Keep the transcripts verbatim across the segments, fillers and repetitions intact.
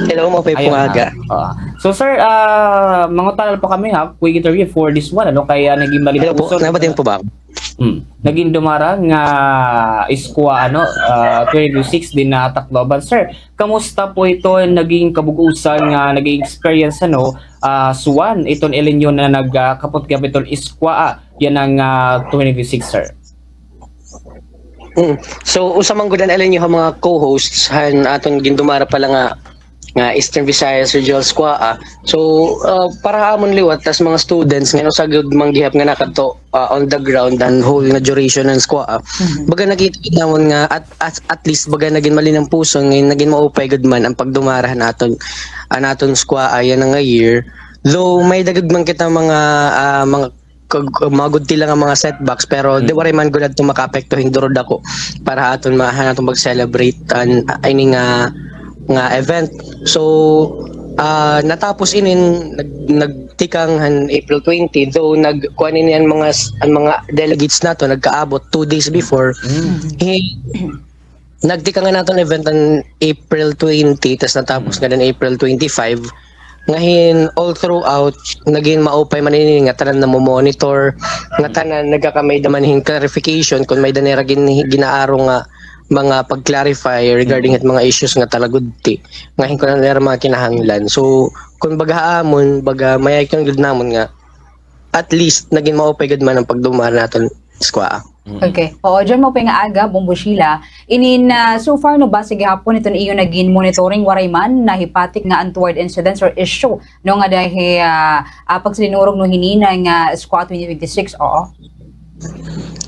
Hello, maupay po nga aga. Oo. So, sir, ah, mangutana po kami, ha, quick interview for this one, ano, kay, ah, naging malimpuson. Hello po, nabatian po ba ako? Hmm. Naging dumara nga SCWAA, ano, ah, twenty twenty-six dinhi ha Tacloban. Sir, kamusta po iton naging kabug-osan nga naging experience, ano, ah, suwan iton El Niño na nagkapot gihap iton SCWAA yana nga, ah, twenty twenty-six, sir? Mm. So, usa man gud an El Niño ha mga co-hosts han aton gindumara pa la nga, nga Eastern Visayas Regional SCWAA. So, ah, para ha amon liwat, tas mga students, nga usa gud man gihap nga nakadto, ah, on the ground, an whole nga duration han SCWAA. Mhm. Baga nakita gud namon nga at, at, at least, baga nagin malinampuson, nga nagin maupay gud man an pagdumara han aton, an aton SCWAA yana nga year. Though, may-ada gud man kita mga, ah, mga kag-, mga gudti la nga mga setbacks, pero di waray man gud adto makaapekto hin duro dako para ha aton ma-, han aton pag-celebrate an, ah, ini nga, nga event. So, ah, natapos inin nag-, nagtikang han April twenty, though nagkuan ini an mga s-, an mga delegates naton nagkaabot two days before. Hi-, Nagtikang an aton event an April twenty, tas natapos ngada han April twenty-five. Nga hin, all throughout, nagin maupay man ini nga tanan namo-monitor, nga tanan nagkakamay-ada man hin clarification kon may-ada nira gin-, ginaaro nga mga pag-clarify regarding hit mga issues nga talagudti. Nga hin kon ano nira mga kinahanglan. So, kon baga ha amon, baga mayayakan gud namon nga at least nagin maupay gud man an pagdumara naton SCWAA. Mm. Okay. Oo, John, maupay nga aga, Bombo Sheila. Inin, ah, so far, no, base gihapon iton iyo nagin monitoring, waray man nahipatik nga untoward incidents or issue, no, ngada hi, ah, ah, pagsalinurog, no, hini nga SCWAA twenty twenty-six, oo.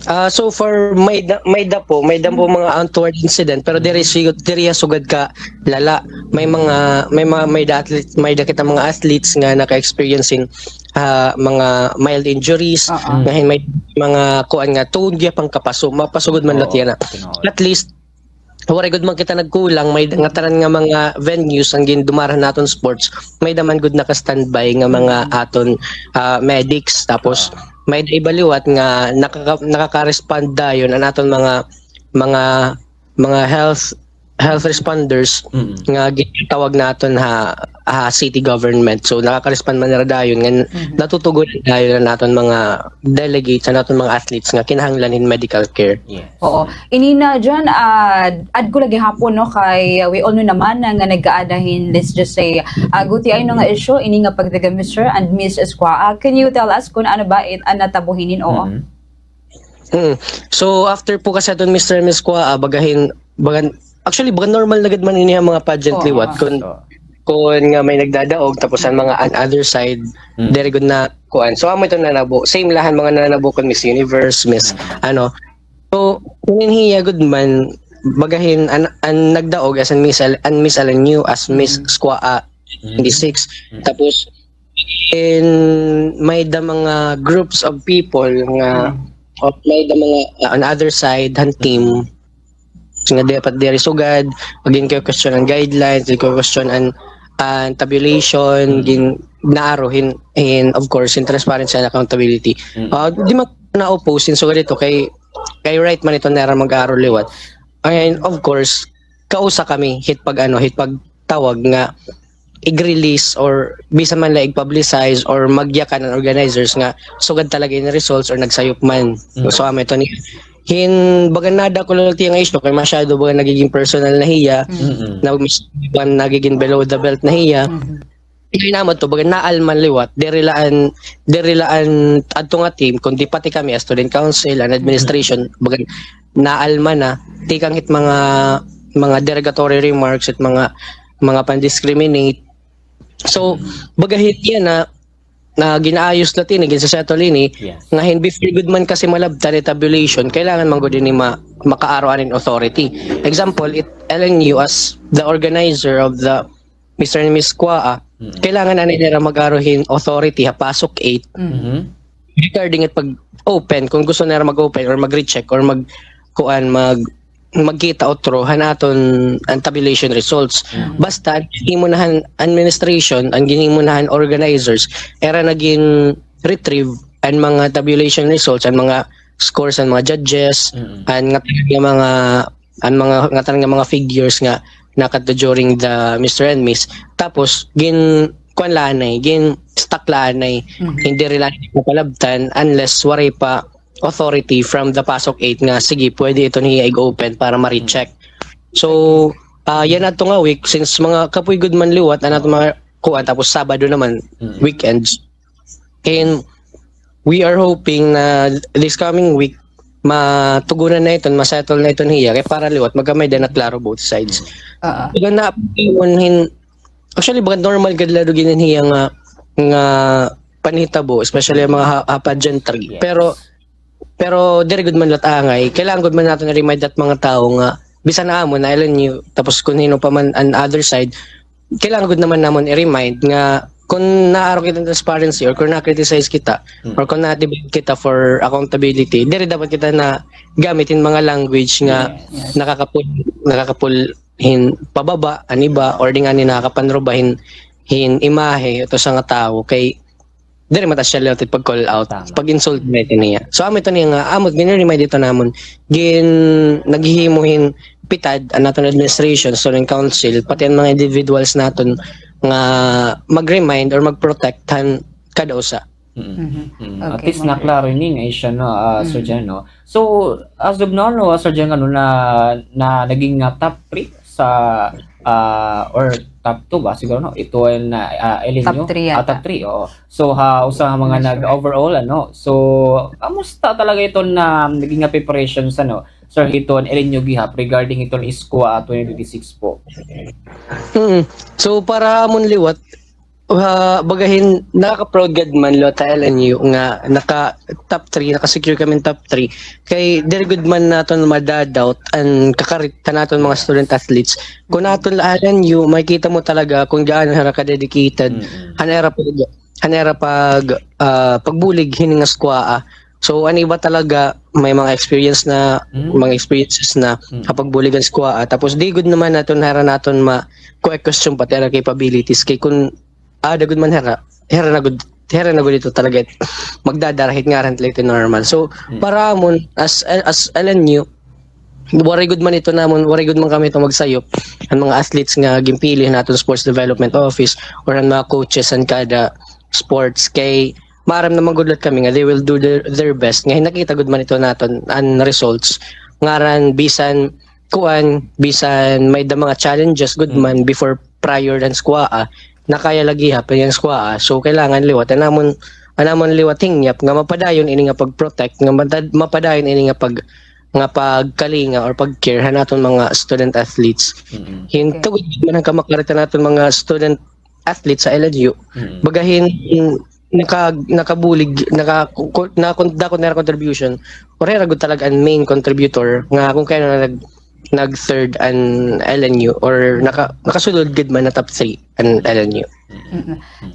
Ah, so far, may-ada, may-ada po, may-ada po mga untoward incident, pero diri sigud, diri sugad kalala. May mga, may mga, may-ada athlete, may-ada kita mga athletes nga naka-experience hin ah, mga mild injuries, nga hin may mga kuan nga tuon gihapon kapaso, mapasugod man la yana. At least, waray gud man kita nagkulang, may-ada nga tanan nga mga venues an gindumara han aton sports, may-ada man gud naka-standby nga mga aton, ah, medics, tapos may-ada iba liwat nga nakaka-, nakaka-respond dayon an aton mga, mga, mga health health responders nga gitawag naton ha, ha city government. So, nakaka-respond man nira dayon nga natutugon dayon an aton mga delegates, an aton mga athletes nga kinahanglan hin medical care. Yes. Oo. Ini na, John, ah, add ko la gihapon, no, kay, ah, we all know naman nga nag-aada hin, let's just say, ah, gutiay, no, nga issue, ini nga pagtaga Mister and Miss SCWAA. Can you tell us kung ano ba it, an natabo hinin? Oo. Mm. So, after po kasi aton Mister Miss SCWAA, ah, baga hin, baga, actually, baga normal na gud man ini ha mga pageant liwat. Kun, kun nga may nagdadaog, tapos an mga an other side, diri gud na, kuan. So, amo ito nanabo. Same la han mga nanabo kun Miss Universe, Miss, ano. So, kun hiya gud man, baga hin, an, an nagdaog as an Miss Al-, an Miss Alan Yu, as Miss SCWAA, ah, twenty-six. Tapos, in may-ada mga groups of people nga, o may-ada mga, uh, on other side, han team, nga dapat diri sugad, gin-question an guidelines, gin-question an, an tabulation, gin-, naaro hin, hin, of course, hin transparency and accountability. Uh, di man na-oppose hin sugad ito kay, kay right man ito nira mag-aro liwat. And of course, kausa kami hit pag-ano, hit pagtawag nga ig-release or bisan man la ig-publicize or magyakan an organizers nga sugad talaga in results or nagsayop man. So, amo ito ni hin baga nadako la tiya nga issue kay masyado baga nagiging personal na hiya, na nagiging below the belt na hiya. Diri naman to, baga naal man liwat, diri la an, diri la an adto nga team, kundi pati kami as student council, an administration, baga naal man na, tikang hit mga, mga derogatory remarks, hit mga, mga pan-discriminate. So, baga hit yana, na ginaayos la tini, ginsasettle ini, nga hin before gud man kasi malabtan it tabulation, kailangan man gud ini ma-, makaaro anin authority. Example, it L N U as the organizer of the Mister and Miss SCWAA, kailangan ani nira mag-aro hin authority ha PASUC eight. Regarding it pag-open, kung gusto nira mag-open or mag-recheck or mag-, kuan, mag-, magkita utro han aton an tabulation results. Basta, an ginhimo na han administration, an ginhimo na han organizers, ira na gin-retrieve an mga tabulation results, an mga scores, an mga judges, an ngatanan nga mga an mga ngatanan nga mga figures nga nakadto during the Mister and Miss. Tapos, gin-, kuan la anay, gin-stuck la anay, hindi rila napalabtan unless waray pa authority from the PASOK eight nga, sige, pwede ito niya i-open para ma-recheck. So, ah, yana adto nga week, since mga kapoy gud man liwat, an aton mga kuan, tapos Sabado naman, weekends. And we are hoping na this coming week, matugunan na iton, ma-settle na iton hiya, kay para liwat, magkamay-ada na klaro both sides. Kaya na, hin-, actually, baka normal gad la gud inin hiya nga, nga panhitabo, especially an mga ha-, ha pageantry. Pero, pero diri gud man liwat angay, kailangan gud man naton i-remind it mga tawo nga, bisan na amon, na L N U, tapos kun hin-o pa man an other side, kailangan gud naman namon i-remind nga kun naa kita transparency or kun na-criticize kita or kun na-debate kita for accountability, diri dapat kita nagamit hin mga language nga nakakapul-, nakakapul-, hin pababa an iba or di ngani nakakapanruba hin, hin imahe ato sa nga tawo kay diri man ta siya liwat pag-call out, pag-insult man ito niya. So, amo ito niya nga, amo, gin-remind ito namon, gin-, naghihimo hin pitad an aton administration, student council, pati an mga individuals naton nga mag-remind or mag-protect han kada usa. At least naklaro ini nga issue, no, ah, Sir Jan, no? So, as of now, no, Sir Jan, ano, na, na naging, ah, top three sa, ah, or top two ba siguro, no? Ito ay na, ah, L N U? Top three yata. Ah, top three, oo. So, ha, usa ha mga nag-overall, ano? So, kamusta talaga ito na naging, ah, preparations, ano, Sir, hiton L N U gihap regarding hiton SCOA twenty twenty-six po? Mm. So, para amon liwat, ah, baga hin, nakaka-proud gad man liwat ha L N U nga naka top three, naka-secure kami top three. Kay diri gud man naton mada-doubt an kakarit han aton mga student athletes. Kun aton la L N U, makikita mo talaga kung gaano hira ka-dedicated han ira pag-, han ira pag-, ah, pagbulig hini nga SCOA. So, an iba talaga, may mga experience na, mga experiences na ha pagbulig han SCOA. Tapos, di gud naman naton, hira naton ma-, question pati hira capabilities. Kay kun aada gud man hira, hira na gud, hira na gud ito talaga it magdadara hit ngaran nila it normal. So, para amon, as, as L N U, waray gud man ito namon, waray gud man kami ito magsayop han mga athletes nga ginpili han aton sports development office or han mga coaches han kada sports. Kay maaram naman gud liwat kami nga they will do their, their best. Nga nakita gud man ito naton an results. Ngaran bisan kuan, bisan may-ada mga challenges gud man before, prior han SCOA, nakaya la gihap an SCOA. So, kailangan liwat an amon, an amon liwat hingyap nga mapadayon ini nga pag-protect, nga mata-, mapadayon ini nga pag-, nga pagkalinga or pag-care han aton mga student athletes. Hin-, tugod man an kamakarit han aton mga student athletes ha L N U. Baga hin-, naka-, nakabulig, naka-, ku-, ku-, na-, kun-, dako nira contribution, or hira gud talaga an main contributor nga kun kay-ano na nag-, nag-third an L N U or naka-, nakasulod gud man na top three an L N U.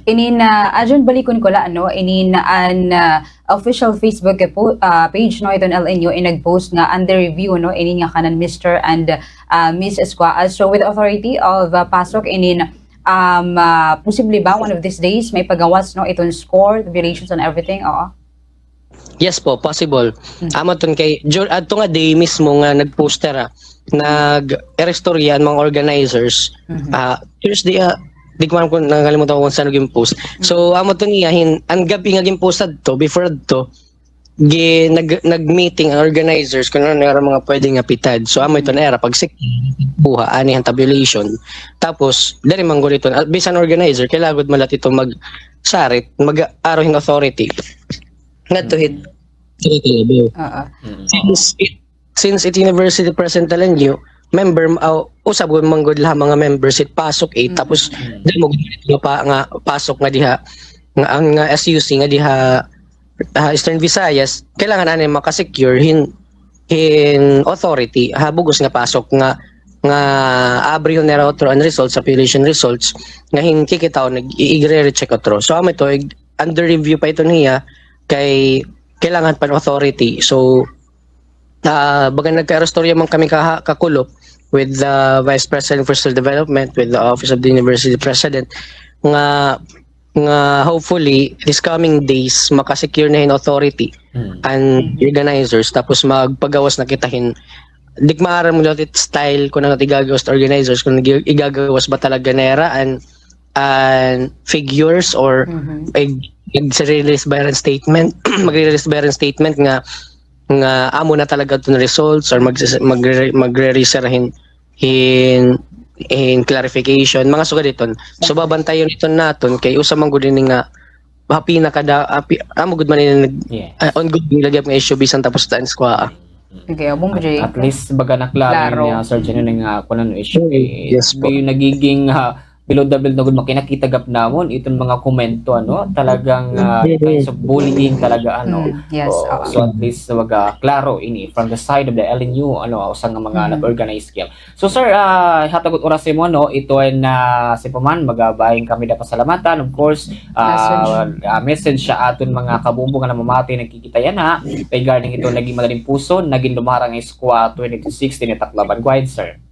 Ini na, ah, Jun, balikon ko la, ano, ini na an, ah, official Facebook po-, ah, page, no, hiton L N U, in nag-post nga under review, no, ini nga kanan Mister and, ah, Miss SCOA. So, with authority of, ah, PASOK, ini na, um, ah, posible ba one of these days may pagawas, no, iton score, tabulations and everything? Oo. Yes po, possible. Amo ton kay, dur-, adto nga day mismo nga nag-poster, ah, nag-iristorya an mga organizers. Ah, Thursday, ah, di ko man kun, nakalimutan ko kun san-o gin-post. So, amo ton niya hin, an gab-i nga gin-post adto, before adto, gi-, nag-, nag-meeting an organizers kun ano an mga pwede nga pitad. So, amo ito na ira pag-secure, kuha, ani han tabulation. Tapos, diri man gud ito, ah, bisan organizer, kailangan gud man la ito mag-sarit, mag-aro hin authority. Ngadto hit, hit level. Oo. Since it, since it university president L N U, member, ah, usab gud man gud la mga members it PASOK, eh, tapos, damo gud nga pa, nga PASOK nga diha, nga, ang, nga S U C nga diha, ah, Eastern Visayas, kailangan anay maka-secure hin, hin authority ha bug-os nga PASOK nga, nga abrihon nira utro an results, sa population results, nga hin kikitaon nag-i-, igre-recheck utro. So, amo ito, ig-, under review pa ito niya, kay kailangan pa hin authority. So, ah, baga nagkairostorya man kami kaha-, kakulop with the Vice President for Social Development, with the Office of the University President, nga nga hopefully, this coming days, maka-secure na hin authority an organizers, tapos magpagawas na kita hin di ko maaram nga style kun ano it igagawas ta organizers, kun ig-, igagawas ba talaga nira an, an figures or ig-, ig-release ba hira hin statement, magre-release ba hira hin statement nga, nga amo na talaga iton results or mag-, magre-, magre-release hira hin, hin, hin clarification, mga sugad hiton. So, babantayon iton naton kay usa man gud ini nga ha pinakada-, ha pi-, amo gud man ini nag-, ah, ongoing lagi nga issue bisan tapos ta an SCUAA. Okay, amo gud. At least baga naklaro ni, ah, Sir Janine nga kun ano issue, eh, yes po, nagiging, ah, below the belt na gud, makinakita gihap namon iton mga komento, ano, talagang, ah, kinds of bullying talaga, ano. Yes, oo. So at least baga klaro ini from the side of the L N U, ano, usa nga mga nag-organize gihap. So, sir, ah, hatag oras imo, no? Ito ay na, si Paman, magabahin kami da pasalamatan. Of course, ah, ah, message sa aton mga kabombo nga namamati, nagkikita yana, regarding ito, naging madaling puso, naging lumarang SCUAA twenty twenty-six, dinhi ha Tacloban. Go ahead, sir.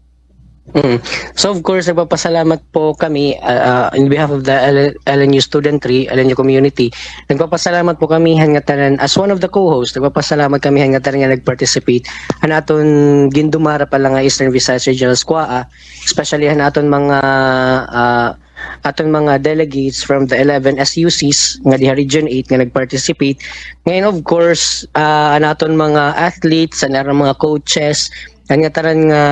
Mm. So, of course, nagpapasalamat po kami, ah, ah, in behalf of the L-, L N U studentry, L N U community, nagpapasalamat po kami han ngatanan, as one of the co-hosts, nagpapasalamat kami han ngatanan nga nag-participate han aton gindumara pa la nga Eastern Visayas Regional SCUAA, especially han aton mga, ah, aton mga delegates from the eleven S U Cs nga diha Region eight nga nag-participate. Ngayon, of course, ah, an aton mga athletes, an aton mga coaches, an ngatanan nga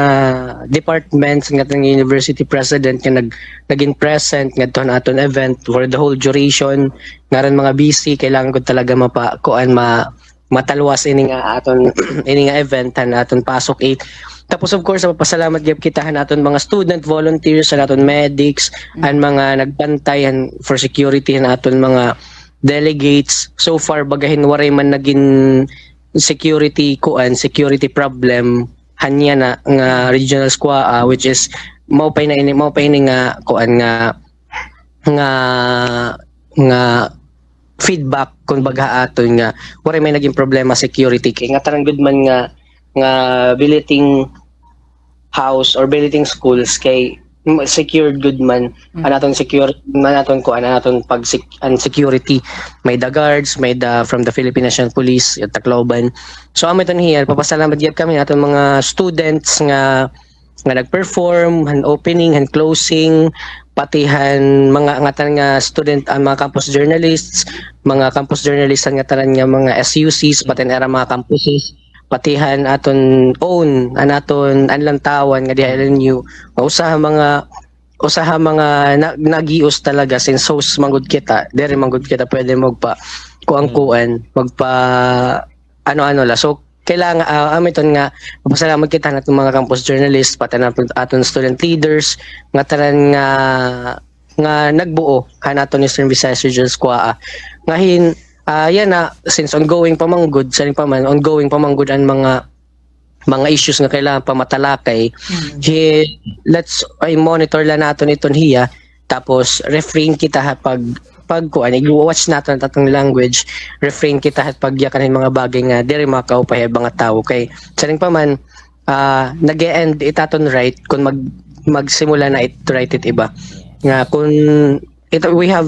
departments, an ngatanan nga university president nga nag-, nagin present ngadto han aton event for the whole duration, ngaran mga busy, kailangan gud talaga mapa-, kuan, ma-, matalwas ini nga aton, ini nga event han aton PASOK eight. Tapos, of course, nagpapasalamat gihap kita han aton mga student volunteers, han aton medics, an mga nagbantay han, for security han aton mga delegates. So far, baga hin waray man nagin security, kuan, security problem han yana nga regional SCUAA, which is mao pa ini, mao pa ini nga, kuan, nga, nga, nga feedback, kumbaga, ha aton nga waray may nagin problema security kay ngatanan gud man nga, nga billeting house or billeting schools kay m-, secured gud man an aton secure, an aton kuan, an aton pag sec-, an security. May-ada guards, may-ada from the Philippine National Police, Tacloban. So, amo iton hiya, nagpapasalamat gihap kami aton mga students nga nga nag-perform han opening, han closing, pati han mga ngatanan nga student, an mga campus journalists, mga campus journalists han ngatanan nga mga S U Cs, pati an ira mga campuses, pati han aton own, an aton, an lantawon nga diha L N U, nga usa ha mga, usa ha mga na-, nagios talaga since host man gud kita, diri man gud kita pwede magpa-, kuan-kuan, magpa-, ano-ano la. So, kailangan, ah, amo iton nga, magpasalamat kita han aton mga campus journalists, pati an aton, aton student leaders, ngatanan nga, nga nagbuo han aton Eastern Visayas Regional SCUAA. Nga hin, ah, yana, since ongoing pa man gud, siring pa man, ongoing pa man gud an mga, mga issues nga kailangan pa matalakay. Hi-, let's, i-monitor la naton iton hiya, tapos refrain kita ha pag, pag kuan, i-watch naton an aton language, refrain kita ha pagyakan hin mga bagay nga diri makaupay ha mga tawo. Kay, siring pa man, ah, nag-e-end it aton right kun mag-, magsimula na it right it iba. Nga kun it, we have,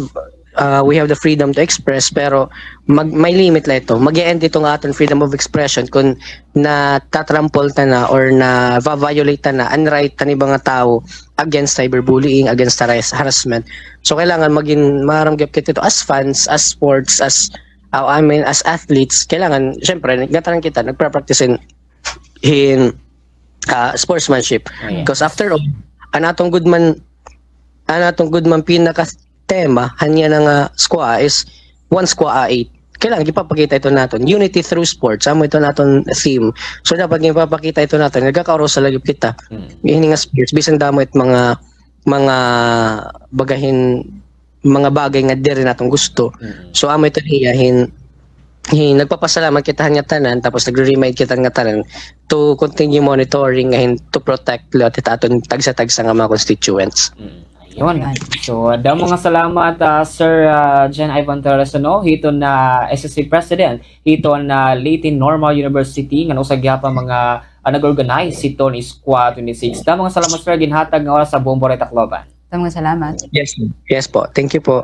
ah, we have the freedom to express, pero mag-, may limit la ito. Mag-e-end ito nga aton freedom of expression kun natatrampol ta na or na-violate ta na an right han iba nga tawo against cyberbullying, against harass-, harassment. So, kailangan magin maaram gihap kita hito as fans, as sports, as, ah, I mean, as athletes. Kailangan, syempre, ngatanan kita, nagpa-practice hin, hin, ah, sportsmanship. Because after all, an aton gud man, an aton gud man pinaka tema han yana nga SCUAA is one SCUAA eight. Kailangan gipapakita ito naton. Unity through sports. Amo ito naton theme. So, dapat gipapakita ito naton. Nagkakaurusa la gihap kita. Ini nga sports, bisan damo it mga, mga baga hin, mga bagay nga diri naton gusto. So, amo ito hiya hin, hin, nagpapasalamat kita han ngatanan, tapos nagre-remind kita han ngatanan to continue monitoring nga hin, to protect liwat it aton tagsa-tagsa nga mga constituents. Ayun. So, ah, damo nga salamat, ah, Sir, ah, Jan Ivan Torres, ano, hiton, ah, S S C President, hiton, ah, Leyte Normal University, ngan usa gihap ha mga, ah, nag-organize hiton SCUAA twenty-six. Damo nga salamat, sir, ginhatag nga oras ha Bombo Ray Tacloban. Damo nga salamat. Yes, sir. Yes po. Thank you po.